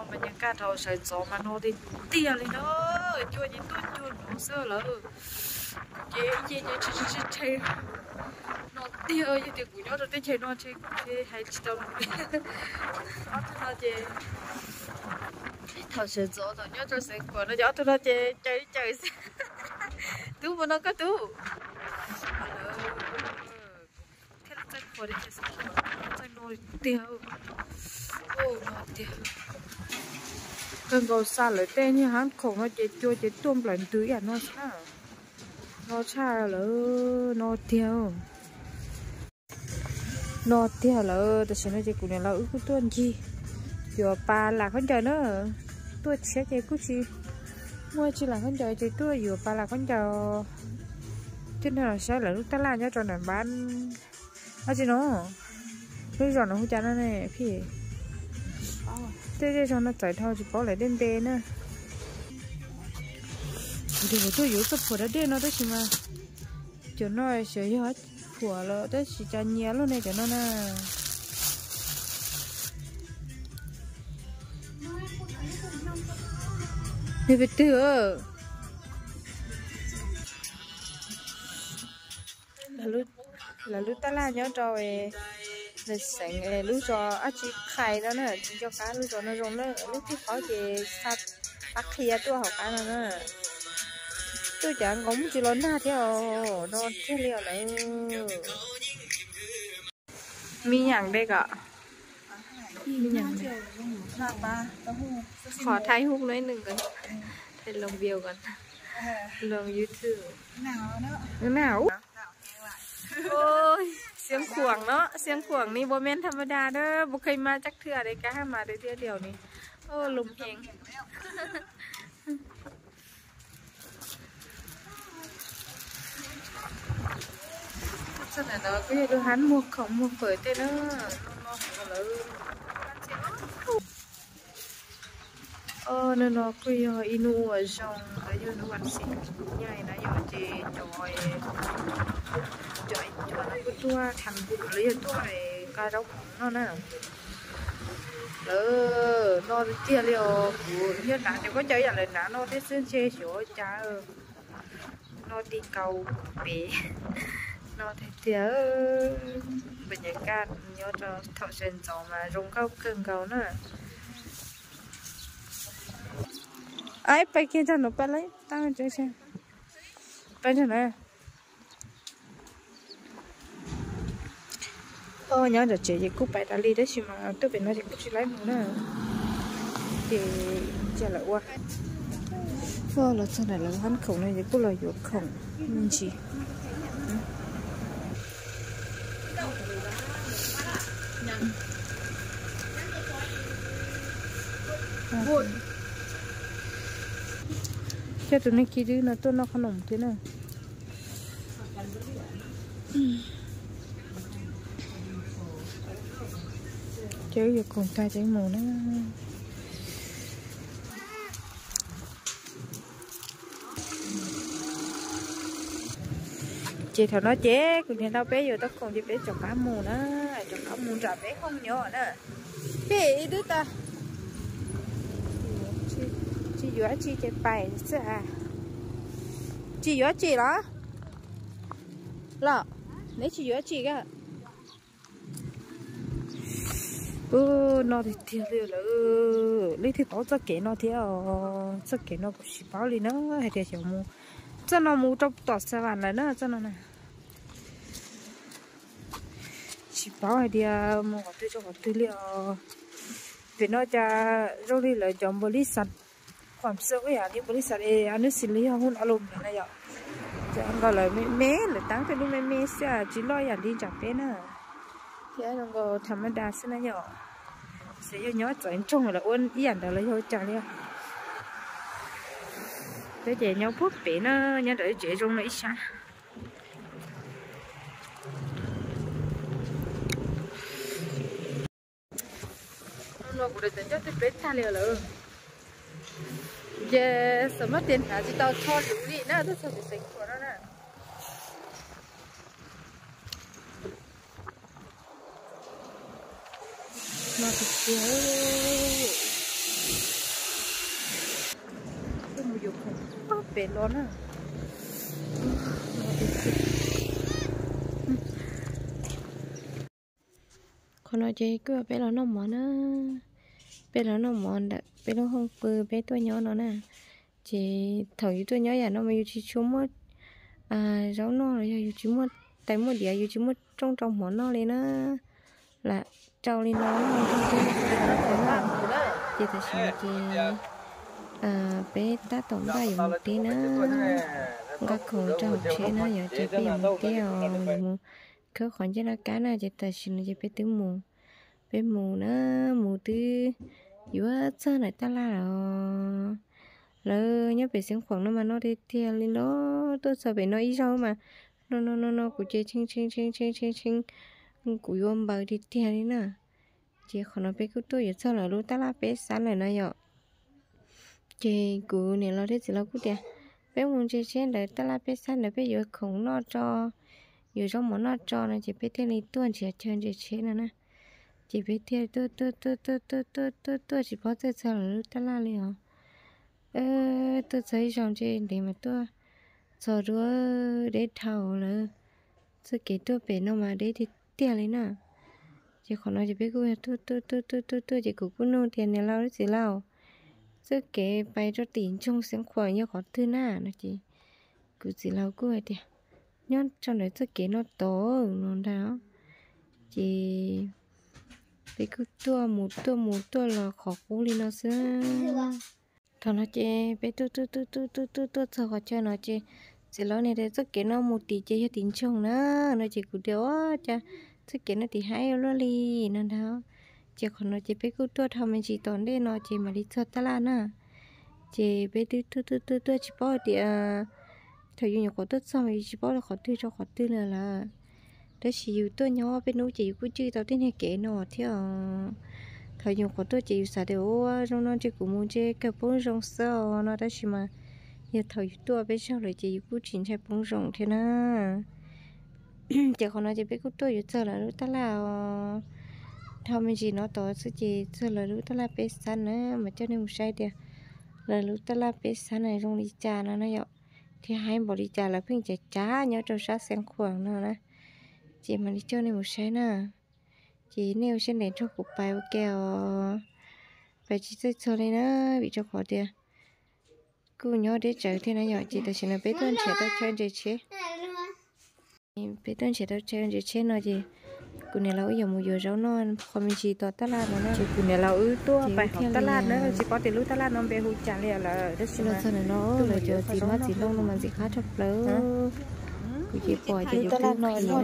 Mas nyob kaj dhau sawv ntxov mas no tiag tiag li na, cua ces tuaj cuag no xwb lawm. Ces ib ce ces tsis tsis tshee no tiag, yog tias kuv nyob rau teb chaws no ces kuv hais tsis tau li. Ob tug no ces thaum sawv ntxov thaum nyob rau Xeev Khuam no ces ob tug no ces caws caws xwb. Tub mus no koj tub. Thiaj li txawj qhuas teb chaws Xeev Khuam, txawj no tiag, no tiag. Kawg nkaus xa lawv tej niag hab khoom no ces cua ces tuaj nplawm ntws ib yam no xwb na. No tshaj lawm, no tiag. No tiag lawm, tam sim no ces kuv niam laus wb kuj tuaj ncig yuav pas lam khaub ncaws na. Tuaj tshiab ces kuj tsis muaj tsis lam khaub ncaws ces tuaj yuav pas lam khaub ncaws. Thiab no saib lawv lub tab laj nyob rau nram npab. Ab tsi no, lub zos no hu cas no ne phij? Tej zej zog no txawv dhau tsis paub lawv tej npe na. Kuv tias kuv tuaj yuav txoj phuam dab dej no tab sis mas cov no xyov yog phuam los tab sis cas nyias luaj ne cov no na. Nws pes twg? Lawv lub tab laj nyob rau lawv xeev lub zos ab tsi qhais no na, tsis nco qab lub zos no zoo na, lub twg paub ces xa qab qhia tuaj hauv qab no na. Tuaj cas nkaus muaj tsis los nag thiab os, no kiag li os lawm. Mi nyaam dej kom, mi nyaam dej. Qhov thaij hub no ib nws ko, thaij loo video ko, loo YouTube. Nag, siab khuam no, siab khuam ni puas meej tham ma das na, puas kheej mas tsak thwj de kab hab mas de thiab diaum ni, lum heev. Txoj no kuj yog lub hab muag khoom muag fawm tej na, no no lawm. Oj, hnub no kuj yog ib hnub uas zoo, yog hnub vas xis nyaij na yom, ces cov, cov cua no kuj tuaj tham lus los yog tuaj nqa zaub khoom noj na. Lawv no tiag li os, kuv yog hnav cov khaub ncaws yam lawv hnav no thiab xwb ntshe xyov cas no ti nkaus pem no tiag tiag. Npam nyam kaj nyob rau thaum sawv ntxov mas zoo nkauj kawg nkaus na. Aib, pais kiag nrag nuav pab lawv tab, pab nrag na. Nyob ntawm tsev ces kuj pais tas li tab sis mas tuaj pem no ces kuj tsis laib mus na. Ces cia lawv ua. Los txog ntawm lawv hab khoom no ces kuj los yuav khoom me ntsis. Coj tus neeg kiv dwb no tuaj noj qhob noom thiab na. Ces wb yuav khoom tag ces wb mus na. Ces thaum no ces kuv niam tau peb yuav tau khoom ces peb rov qab mus na, rov qab mus nram peb hooj nyob na. Peb ib twb tas, tsis yuav dab tsi ces pais xwb as. Tsis yuav dab tsi los? Los, neb tsis yuav dab tsi ka? Ub, no tiag tiag li lawm. Leej twg paub txoj kev no thiab os? Txoj kev no kuv tsis paub li na, hais tias xyov mus txoj no mus rau tom Xav Vam lawm na, txoj no na. Tsis paub hais tias mus qhov twg rau qhov twg li os. Pem no cas zoo li lawv cov npau li xav, qhuam xwb yam li npau li xav es a nub xis li yog hu no los na yom. Ces nkaus lawv me me, lawv taab tej lub me me xwb tsis loj yam li nram peb na. Thiab zoo nkaus tham ma das xwb na yom. Xyov yog nyob txawv ntsoog lawv ua ib yam ntawd los yog ua cas li. Peb ces nyob puag pem na, nyob ntawm tsev zoo no ib sab. No kuv daws cov ncauj twb peb tag li lawm. Ces xam mab tias hnav tsis tau tsho luv li na, twb txog tim Xeev Khuam no na. No tiag tiag. pem los na. Qhov no ces kuj yog peb los noj mov na. Peb los noj mov ntawm peb lub hooj pw peb tuaj nyob no na. Ces thaum yus tuaj nyob yam no mas yus tsis tshua muaj zaub noj los yog yus tsis muaj tais muaj diav, yus tsis muaj rooj rau hmov noj li na. Lam rau li no no. Ces tam sim no ces peb tab tom npaj yuav mus teb na. Nqa khoom rau hauv tsheb na, yog ces peb yuav mus teb os, yuav mus khawb qhov ncej noj qab na. Ces tam sim no ces peb twb mus, peb mus na, mus twb yuav txog ntawm tab laj lawm. Lawv nyob pem Xeev Khuam no mas no tiag tiag li los, tuaj txog pem no ib zaug mas no no no no kuv ces tshee tshee tshee tshee tshee tshee, kuv yuav npaws tiag tiag li na. Ces qhov no peb kuj tuaj yuav txog lawv lub tab laj peb xab lawm na yom. Ces kuv niam laus thiab txiv laus kuj tias peb mus ntsia tsheb ntawd, tab laj peb xab ntawd peb yuav khoom noj tso, yuav zaub mov noj tso no ces peb thiaj li tuaj nrhiav chaw ntsia tsheb no na. Ces peb thiaj tuaj tuaj tuaj tuaj tuaj tuaj tuaj tuaj tsis paub txawj txog lawv lub tab laj li os. Tuaj txog ib zaug ntse ntev mas tuaj txog dua deb dhau lawm. Txoj kev tuaj pem no mas deb tiag tiag li na. Ces qhov no ces peb kuj yog tuaj tuaj tuaj tuaj tuaj tuaj ces kuv kuj nug tias niam laus txiv laus, txoj kev pais rau tim ntsoog Xeev Khuam yog qhov twg na no ces kuv txiv laus kuj hais tias nyob rau ntawm txoj kev no tod no ntag. Ces peb kuj tuaj mus tuaj mus tuaj los qhov qub li no xwb. Thaum no ces peb tuaj tuaj tuaj tuaj tuaj tuaj tuaj txog qhov chaw no ces txiv laus nias tias txoj kev no mus tim ces yog tim ntsoog na no ces kuv tias ua cas txoj kev no tim haib luaj li no ntag. Ces qhov no ces peb kuj tuaj dhau me ntsis tom ntej no ces mam li txog tab laj na. Ces peb twb tuaj tuaj tuaj tuaj tsis paub tias thaum yus nyuam qhuav tuaj txog mas yus tsis paub qhov twg rau qhov twg lawm lawm. Tab sis yus tuaj nyob peb hnub ces yus kuj cim tau tej niag kev no thiab. Thaum yus nyuam qhuav tuaj ces yus xav tias ua zoo no ntshe kuv mus ntshe kawg poob zoo xwb os no, tab sis mas yog thaum yus tuaj peb zaug lawm ces yus kuj tsis ntshai poob zoo thiab na. Ces qhov no ces peb kuj tuaj yuav txog lawv lub tab laj os. Dhau me ntsis no tod xwb ces txog lawv lub tab laj peb xab na, mas coj nej mus saib tias lawv lub tab laj peb xab na zoo li cas no na yom. Thiab haib npaum li cas lawv pheej cav cav nyob rau sab Xeev Khuam no na. Ces mam li coj nej mus saib na. Ces nej ua siab ntev nrog kuv pais ua ke os. Pais tsis txawj txog li na, vim rau qhov tias kuj nyob deb tsawv thiab na yom. Ces tam sim no peb tuaj nrhiav tau chaw ntsia tsheb. Peb tuaj nrhiav tau chaw ntsia tsheb no ces kuv niam laus wb yuav mus yuav zaub noj qho me ntsis tom tab laj no na. Ces kuv niam laus wb tuaj pais hauv tab laj na, tsis paub tias lub tab laj no npe hu cas li lawm tab sis mas txog ntawm no lawv cov txiv hmab txiv ntoo no mas ntxim qab tshaj plaws. Kuv ces pom ces kuv twb kis na.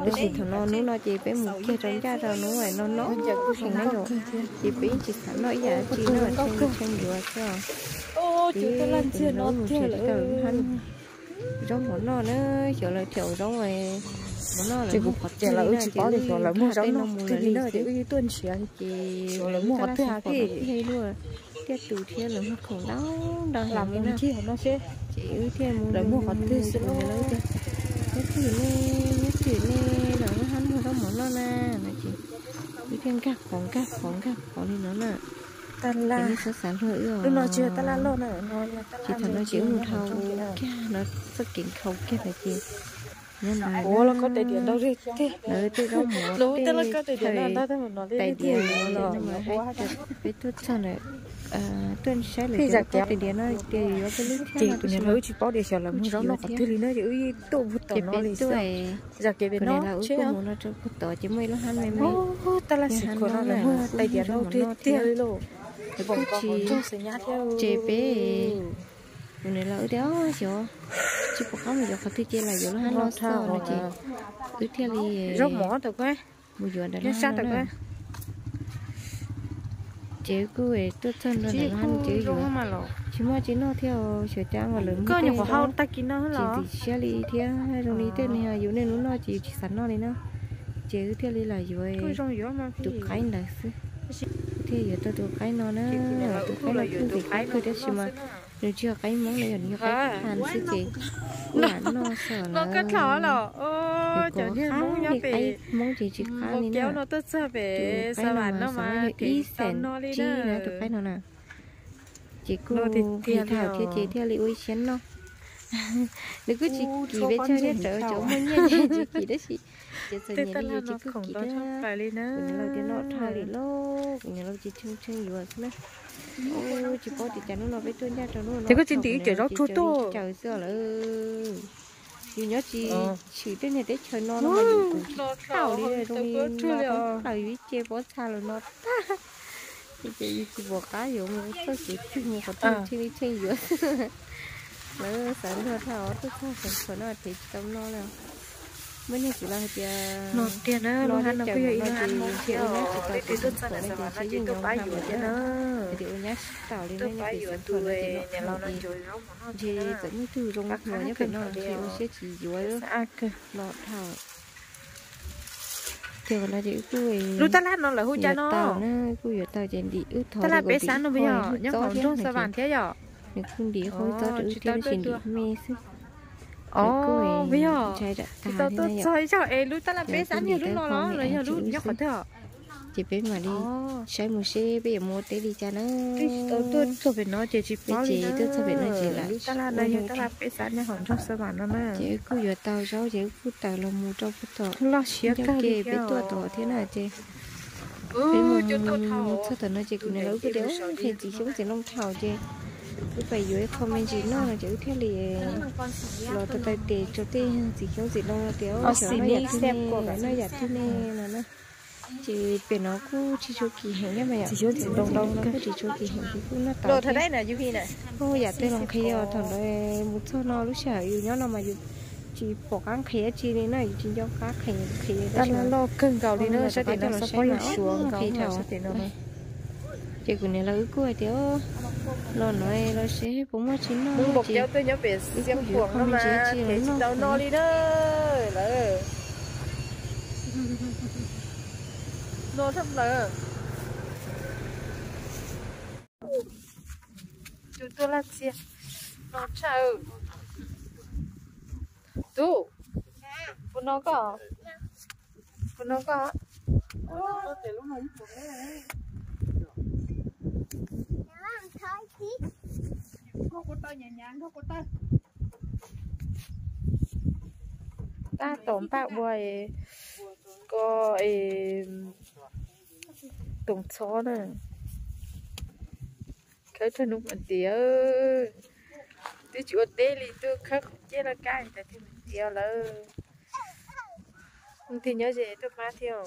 Tab sis thaum no hnub no ces peb mus kiag rau ncaj rau hnub no no heev na yom. Ces peb yeej tsis xav noj ib yam dab tsi no, tshee tshee yuav xwb. Ces kuv niam laus wb mus nrhiav tau lawv lub hab zaub mov noj na, xyov lawv thiaj zaub mov noj lawm. Ces kuv qhov tias lawv wb tsis paub tias xyov lawv muag zaub noj qhov twg li na, ces wb tuaj nrhiav ces lawv muag qhov twg thiab. Tiaj tus thiab lawv muag khoom ntau ntau heev li na. Ces wb thiaj mus, lawv muag qhov twg xwb los lawv tias nyob twj ywm ne, nyob twj ywm ne, lawv lub hab muag zaub mov noj na no ces wb thiaj nkag qhov nkag qhov nkag qhov li no na. Ces nej txhob xav luag wb os. Ces thaum no ces wb mus dhau kiag no txoj kev nkhaus kiag ntawd ces nyob ntawd lawv tej zaub mov tej chaw tais diav no mas peb tuaj txog ntawm tuaj saib lawv cov tais diav no tias yuav peb lub thiab no tab sis mas wb tsis paub tias xyov lawv muag zaub noj qhov twg li na ces wb tuaj puag tom no li xwb. Kuv niam laus wb kuj mus no rau puag tod ces muaj ib lub hab me me, tab laj xim khuam no lawv muag tais diav no tiag tiag li lauj. Lawv kuj tsis tseg peb. Kuv niam laus wb tias xyov tsis pom qab mus yuav qhov twg ces lam yuav lub hab no xwb no ces wb thiaj li mus yuav ntawm lub hab no na. Ces wb kuj tuaj txog nrog ntawm lub hab no ces wb yuav tsis muaj tsis noj thiab, xyov cas uas lawv muag tej zaub tsis ntxim siab li thiab zoo li tej niag yus niaj hnub noj ces yus tsis xav noj li na. Ces wb thiaj li lam yuav tus qaib ntawd xwb. Wb thiaj yuav tau tus qaib no na. Tus qaib no kuj ntxim qab kawg tab sis mas nws tsis yog qaib Hmoob na, yog nws yog qaib ha xwb ces kuj lam noj xwb lawm. Yus kom qab li qaib Hmoob ces tsis qab li na. Tus qaib no mas xav yog ib xees tsib na tus qaib no na. Ces kuj hais tham thiab ces thiaj li ua ib siab noj. Nws kuj tsis kim pes tsawg thiab, cov muaj nyiaj ces tsis kim tab sis ces txom nyem li ces tsis kuj kim thiab. Kuv niam laus tias noj dhau li lauj, kuv niam laus ces tshee tshee yuav xwb na. Tsis paub tias cas hnub no peb tuaj ncaj rau hnub no ces kuj tsis ntim ib cov zaub tsuag tuaj caws xwb lawm. Yus nyob tsis tshwm tej niag teb chaws no no mas yus kuv tsis tau li, zoo li no plaws yus ib ce pob txha los no tag. Ces yus tsis pom qab yuav mus txog kev twg mus qhov twg, tshee li tshee yuav xwb. Lawv xav luag dhau tuaj txog Xeev Khuam no thev tsis tau no li. Muaj neeg txwv los hais tias no tiag na, lub hab no kuj yog ib lub hab npoo thiab os, leej twg tuaj txog ntawm Xeev Khuam no ces tuaj pab yuav thiab na. Hais tias ua nyab tsis tau li na, nyob pem Xeev Khuam no ces noj dhau ces ntshe txawm muaj ib tug zoo hluas nyob pem no ntshe ua siab tsis yuav no dhau. Ces qhov no ces wb kuj lub tab laj no lawv hu cas no? Tau na, kuj yuav tau ces ntim wb thov tab laj peb xab no puas yog nyob hauv nroog Xab Vam thiab yom? Nws kuj ntim qhov txob rau wb thiab tab sis ntim me xwb. Os, puas yog? Tsis tau tuaj txog ib zaug es lub tab laj peb xab yog lub no los los yog lub nyob qhov twg os? Ces peb mam li saib mus seb peb yuav mus ua teb li cas na. Tsis tau tuaj txog pem no ces tsis paub li na. Lub tab laj no yog tab laj peb xab nyob hauv nroog Xab Vam no na. Ces wb kuj yuav tau zaub ces wb kuj tawm los mus rau puag tom loj siab kawg li peb tuaj tom thiab na ces peb mus mus txog tom no ces kuv niam laus wb kuj tias qhia txiv xyoob txiv ntoo dhau ces wb pais yuav ib qho me ntsis noj no ces wb thiaj li los taw taw tes rau tej txiv xyoob txiv ntoo no tias xyov noj yam twg ne, noj yam twg ne no na. Ces pem no kuj tsis tshua kim heev thiab mas yom, txiv xyoob txiv ntoo no kuj tsis tshua kim heev ces kuj noj tau thiab. Yam twg los nqhis, thaum ntawd mus txog no lub sij hawm yus nyob no mas yus tsis pom qab nqhis dab tsi li na, yus tsis nco qab nqhis, nqhis tab laj loj kawg nkaus li na, sab tim no xab pob yog suav nqhis dhau sab tim no. Ces kuv niam laus wb kuj hais tias los no los seb puas muaj tsis noj no ces wb kuj yuav qho me ntsis dab tsi los noj no li na lawm. No tshaj plaws. Tus tuaj laj txiag no tshaj. Tub, puas no koj? Puas no koj? Tab tom npaj ua ko toov txhob na. Khawb rau hnub mas tiav, twb tsis ua teb li tuaj khawb qhov ceb laj kab tas thiaj tiav lawm. Hnub twg nyob ze tuaj pab thiab.